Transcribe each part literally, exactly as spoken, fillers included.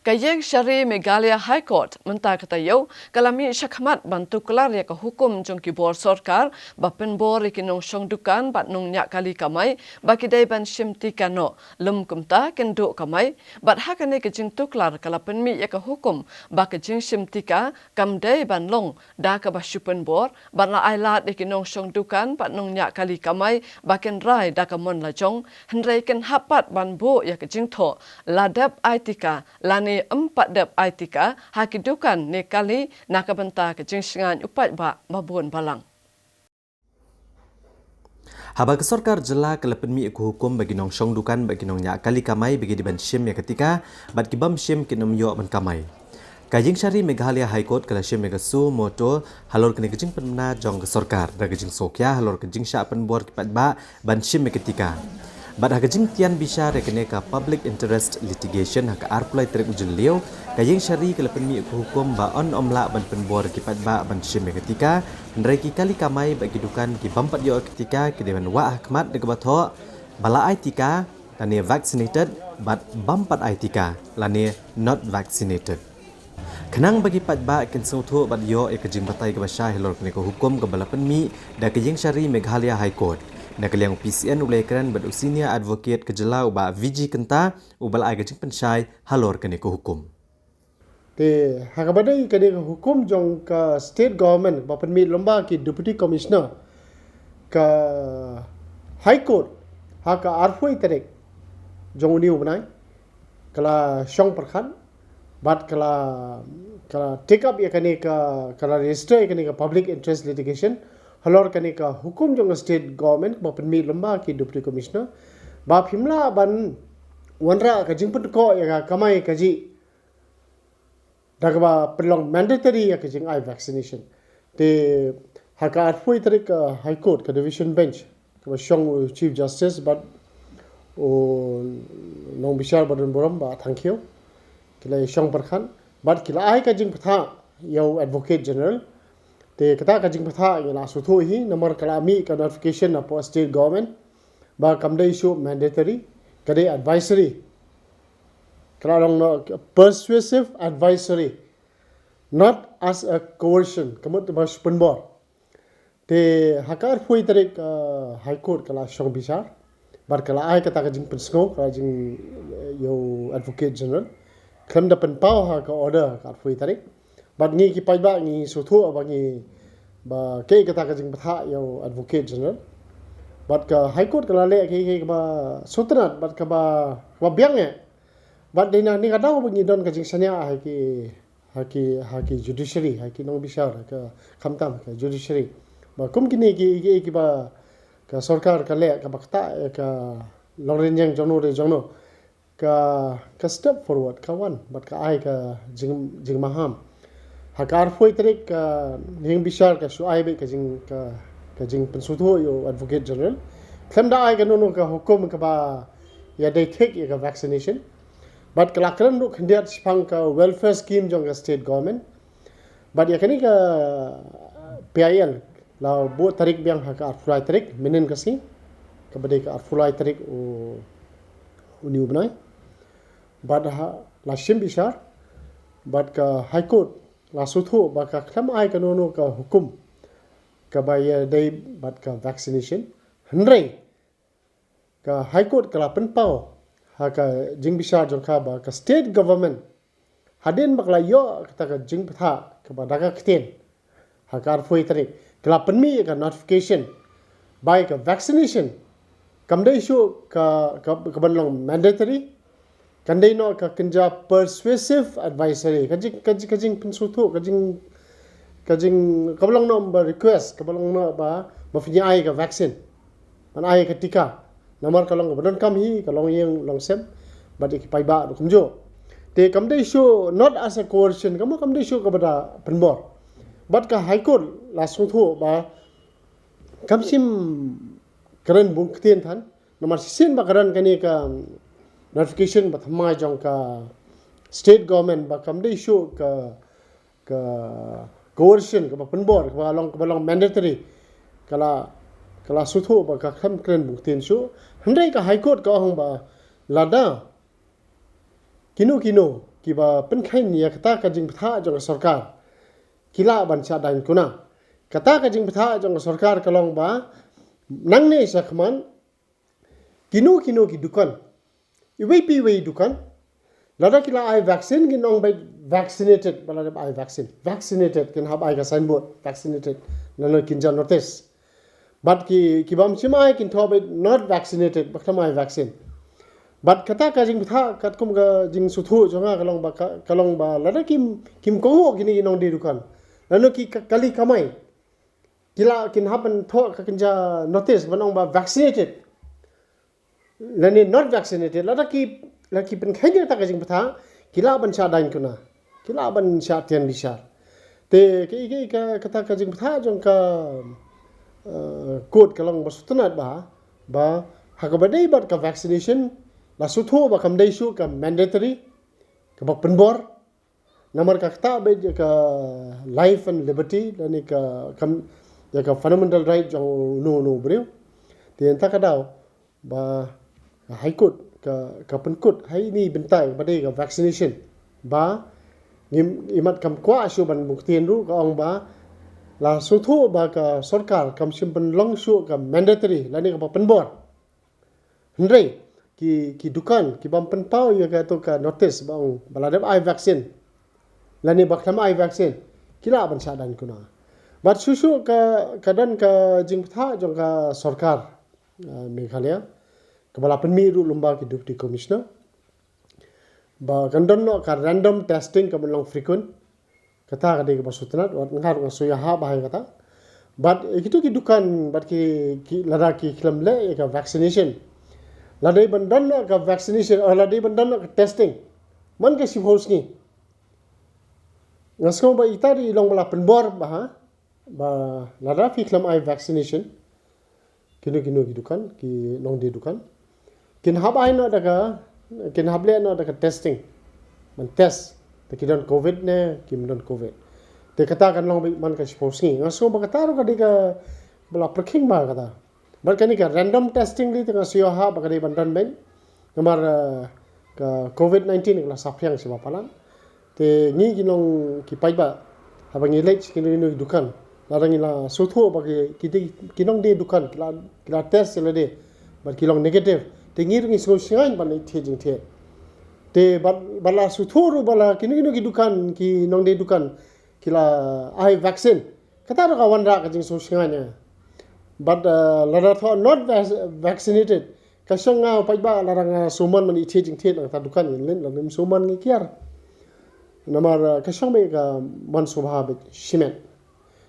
Ka Iingshari Meghalaya High Court mynta ka taïew ka la mih shakhmat ban tuklar ïa ka hukum jong ki bor sorkar ba pynbor ïa ki nongshong dukan bad nongñiah kali kamai ba ki dei ban shim tika noh, lym kumta kin duh kamai. Bad ha kane ka jingtuklar ka la pynmih ïa ka hukum ba ka jingshim tika kam dei ban long da kaba shu pynbor, bad la ai lad ïa ki nongshong dukan bad nongñiah kali kamai ba kin rai da ka mon lajong, hynrei kin hap pat ban buh ïa ka jingthoh la dep ai tika lane ym pat dep ai tika ha ki dukan ne kali na ka bynta ka jingshngaiñ u paidbah ba bun balang. Haba ka sorkar jylla ka la pynmih ïa ka hukum ba ki nongshong dukan bad ki nongñiah kali kamai ba ki dei ban shim ïa ka tika, bad ki bym shim kin ym ïoh ban kamai. Ka Iingshari Meghalaya High Court ka la shim ïa ka suo motu halor kane ka jingpynbna jong ka sorkar da ka jingsngewkhia halor ka jingshah pynbor ki paidbah ban shim ïa ka tika. Bad ha ka jingtian bishar ïa kane ka public interest litigation ha ka arphew lai tarik u Jylliew, ka Iingshari ka la pynmih ïa ka hukum ba yn ym lah ban pynbor ki paidbah ban shim ïa ka tika, hynrei ki kali kamai bad ki dukan ki bym pat ïoh ïa ka tika ki dei ban wah ha khmat da kaba thoh ba la ai tika lane vaccinated bad bym pat ai tika lane not vaccinated. Khnang ba ki paidbah kin sngewthuh bad ïoh ïa ka jingbatai kaba shai halor kane ka hukum kaba la pynmih da ka Iingshari Meghalaya High Court, na ka liang u P C N u la ïakren bad u Senior Advocate ka jylla u Bah V G Kynta uba la ai ka jingpynshai halor kane ka hukum. Te ha kaba dei kane ka hukum jong ka State Government ba pynmih lyngba ki Deputy Commissioner, ka High Court ha ka arphew tarik jong une u bnai ka la shong pyrkhat bad ka la, ka la take up ïa kane ka, ka la register ïa kane ka public interest litigation halor kane ka hukum jong ka State Government ba pynmih lyngba ki Deputy Commissioner ba phim lah ban wanrah ka jingpynkoh ïa ka kamai kajih da kaba pynlong mandatory ïa ka jingai vaccination. Te ha ka arphew tarik ka High Court ka Division Bench kaba shong u Chief Justice bad u nongbishar ba don burom Bah Thangkhiew ki la shong pyrkhat bad ki la ai ka jingpynthah ïa u Advocate General. Te kata ka jingpynthah ngi la sngewthuh hi namar ka la mih ka notification na pdeng State Government ba kam dei shuh mandatory, ka dei advisory. Ka la long na persuasive advisory, not as a coercion, ka mut ba shu pynbor. Te ha ka arphew tarik, uh, High Court ka la shong bishar bad ka la ai kata ka jingpynsngew ka la jing, uh, ïa u Advocate General khlem da pynpaw ha ka order ha ka arphew tarik. Bad ngi ki paidbah ngi sngewthuh ba ngi ba kaei kata ka jingpynthah ïa u Advocate General. Bad ka High Court ka la leh kaei kaei kaba sngewtynnat bad kaba, kaba biang eh. Bad dei na kane ka daw ba ngi don ka jingshaniah ha ki, ha ki, ha ki judiciary, ha ki nongbishar, ha ka khamtam ka judiciary. Ba kum kine ki, ki, kiba ka sorkar ka leh kaba ktah ïa ka longrynieng jongno re jongno, ka, ka step forward ka wan bad ka ai ka jing, jingmaham. Ha ka arphew tarik ka ïingbishar ka shu ai beit ka jing, ka, ka jingpynsngewthuh ïa u Advocate General khlem da ai kano kano ka hukum kaba ïadei thik ïa ka vaccination. Bad ka la kren ruh khyndiat shaphang ka welfare scheme jong ka State Government. Bad ïa kane ka P I L la buh tarik biang ha ka arphew lai tarik, mynhynnin ka sngi, kaba dei ka arphew lai tarik u, une u bnai. Bad ha la shim bishar bad ka High Court la sngewthuh ba ka khlem ai kano kano ka hukum kaba ïadei bad ka vaccination. Hynrei ka High Court ka la pynpaw ha ka jingbishar jong ka ba ka State Government hadien ba ka la ïoh kata ka jingpynthah kaba da ka ktien ha ka arphew tarik, ka la pynmih ïa ka notification ba ïa ka vaccination kam dei shuh ka, ka, ka ban long mandatory, kan dei noh ka kynja persuasive advisory, ka jing, ka jing, ka jingpynsngewthuh, ka jing, ka jing, kaba long noh ba request, kaba long noh ba, ba phin ïa ai ka vaccine, ban ai ka tika. Namar ka long kaba donkam hi, ka long ïing long sem bad ïa ki paidbah ruh kumjuh. Te kam dei shuh, not as a coercion, kam, kam dei shuh kaba da pynbor. Bad ka High Court la sngewthuh ba kam shym kren bun ktien than, namar shisien ba ka don kane ka notification ba thymmai jong ka State Government ba kam dei shuh ka, ka coercion, kaba pynbor, kaba long, kaba long mandatory, ka la, ka la sngewthuh ba ka khlem kren bun ktien shuh. Hynrei ka High Court ka ong ba lada kino kino kiba pynkheiñ ïa kata ka jingbthah jong ka sorkar, ki lah ban shah daiñ kuna. Kata ka jingbthah jong ka sorkar ka long ba nangne shakhmat kino kino ki dukan, iwei pa iwei dukan, lada ki la ai vaccine, kin ong ba vaccinated, ba la dep ai vaccine. Vaccinated, kin hap ai ka signboard, vaccinated, lane kin jia notice. Bad ki, ki bym shym ai, kin thoh ba not vaccinated, ba khlem ai vaccine. Bad kata ka jingbthah, katkum ka jingsngewthuh jong nga ka long ba, ka, ka long ba lada kim, kim kohnguh kine ki nongdie dukan, lane ki ka-, kali kamai, ki la, kin hap ban thoh ka kynja notice ban ong ba vaccinated, lane not vaccinated, lada ki, la ki pynkheiñ ïa kata ka jingbthah, ki lah ban shah daiñ kuna, ki lah ban shah tian bishar. Te ka, ka, ka, kata ka jingbthah jong ka, eh, court ka long ba sngewtynnat ba, ba ha kaba dei bad ka vaccination, la sngewthuh ba kam dei shuh ka mandatory, kaba pynbor, namar ka ktah beit ïa ka life and liberty, lane ka, kam, ïa ka fundamental right jong uno uno u briew. Te ïa kata ka daw ba ka High Court ka, ka pynkut ha ine i bynta ba dei ka vaccination, ba ngim, imat kam kwah shuh ban bun ktien ruh, ka ong ba la sngewthuh ba ka sorkar kam shym pynlong shuh ka mandatory, lane kaba pynbor. Hynrei ki, ki dukan ki bym pynpaw ïa kato ka notice ba ong ba la dep ai vaccine, lane ba khlem ai vaccine, ki lah ban shah daiñ kuna. Bad shuh shuh ka, ka don ka jingbthah jong ka sorkar, eh, Meghalaya, kaba la pynmih ruh lyngba ki Deputy Commissioner, ba kan don noh ka random testing kaban long frequent. Kata ka dei kaba sngewtynnat, wat nga ruh nga sngewsih ha ba hai kata. Bad, eh, kito ki dukan, bad ki, ki, lada ki khlem leh ïa ka vaccination, la dei ban don noh ka vaccination, eh, la dei ban don noh ka testing man ka shiphew sngi. Nga sngew ba ita i long ba la pynbor ba ha, ba lada phi khlem ai vaccination, kino kino ki dukan, ki nongdie dukan, kin hap ai noh da ka, kin hap leh noh da ka testing, ban test, te ki don covid ne kim don covid. Te kata kan long beit man ka shiphew sngi. Nga sngew ba kata ruh ka dei kaba la pyrkhing ba kata. Bad kane ka random testing lei te nga sngew ha ba ka dei ban don beit. Namar, eh, ka covid nineteen ka la saphriang sha ba palat. Te ngi ki nong, ki paidbah, haba ngi leit sha kino kino ki dukan, lada ngi la sngewthuh ba ki, ki dei, ki nongdie dukan ki la, ki la test ïa lade, bad ki long negative, te ngi ruh ngi sngew shngaiñ ban ïathied jingthied. Te bad, bad la sngewthuh ruh ba la kino kino ki dukan, ki nongdie dukan ki la ai vaccine, kata ruh ka wanrah ka jingsngewshngaiñ. Bad, eh, lada thoh not vac-, vaccinated, ka shong nga u paidbah, lada nga sngewmon ban ïathied jingthied na kata dukan, ngin leit, lada ngim sngewmon ngi kiar. Namar, eh, ka shong beit ka mon sngewbha beit shimet.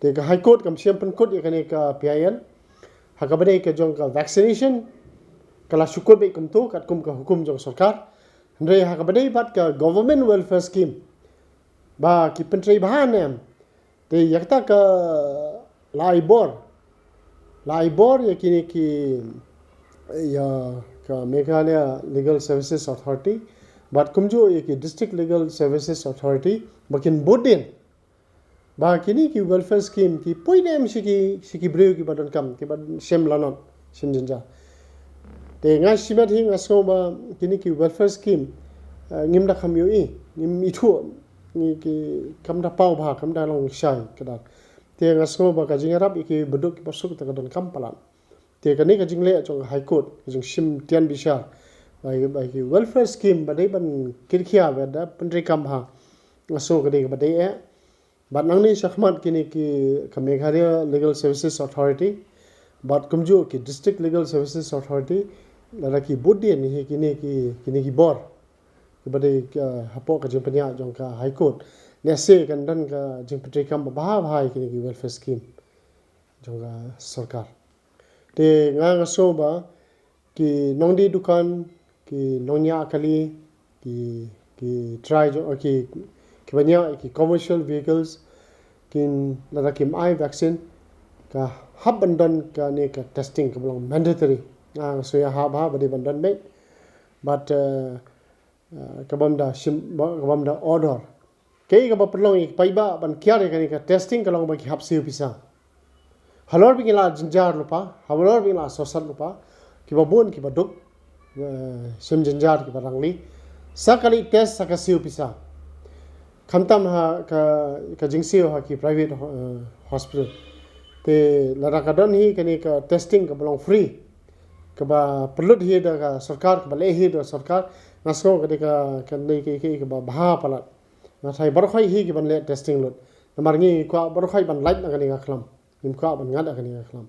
Te ka High Court kam shym pynkut ïa kane ka P I L. Ha kaba dei ka jong ka vaccination, ka la shu kut beit kumto katkum ka hukum jong sorkar. Hynrei ha kaba dei bad ka Government Welfare Scheme, ba ki pyntrei bha ne em, te ïa kata ka la ai bor, la ai bor ïa kine ki, ïa ka Meghalaya Legal Services Authority, bad kumjuh ïa ki District Legal Services Authority, ba kin bud dien ba kine ki welfare scheme ki poi ne em sha ki, sha ki briew kiba donkam, kiba shem lanot, shem jynjar. Te nga shimet hi nga sngew ba kine ki welfare scheme, eh, ngim da kham ïohi, ngim ithuh, ngi ki kam da paw bha, kam da long shai kata. Te nga sngew ba ka jingïarap ïa ki baduk kiba suk te ka donkam palat. Te kane ka jingleh jong ka High Court, ka jingshim tian bishar ba, ba ki welfare scheme ba dei ban kyrkhia ba da pyntreikam bha, nga sngew ka dei kaba dei eh. Bad nangne shakhmat kine ki, ka Meghalaya Legal Services Authority bad kumjuh ki District Legal Services Authority, lada ki bud dien hi kine ki, kine ki bor kiba dei, eh, hapoh ka jingpynïaid jong ka High Court, lehse kan don ka jingpyntreikam ba bha bha ïa kine ki welfare scheme jong ka sorkar. Te nga, nga sngew ba ki nongdie dukan, ki nongñiah kali, ki, ki trai jong, ki, kiba ñiah ki commercial vehicles, kin, lada kim ai vaccine, ka hap ban don kane ka testing kaba long mandatory. Nga, nga sngew ïa ha ba, ba dei ban don beit. But, eh, eh, ka bym da shim, ba, ka bym da order. Kaei kaba pynlong ïa ki paidbah ban kiar ïa kane ka testing ka long ba ki hap siew pisa. Halor ba ngi la jynjar lypa, halor ba ngi la sosat lypa, kiba bun kiba duk, eh, shem jynjar kiba rangli. Sa ka leit test sa ka siew pisa. Khamtam ha ka, ka jingsiew ha ki private ho-, eh, hospital. Te lada ka don hi kane ka testing kaba long free, kaba pynlut hi da ka sorkar, kaba leh hi da sorkar, nga sngew ka dei ka, ka dei ka, ka, kaba bha palat. Nga tharai baroh khoit hi ki ban leh testing lut. Namar ngi kwah baroh khoit ban lait na kane ka khlam. Ngim kwah ban ngat na kane ka khlam.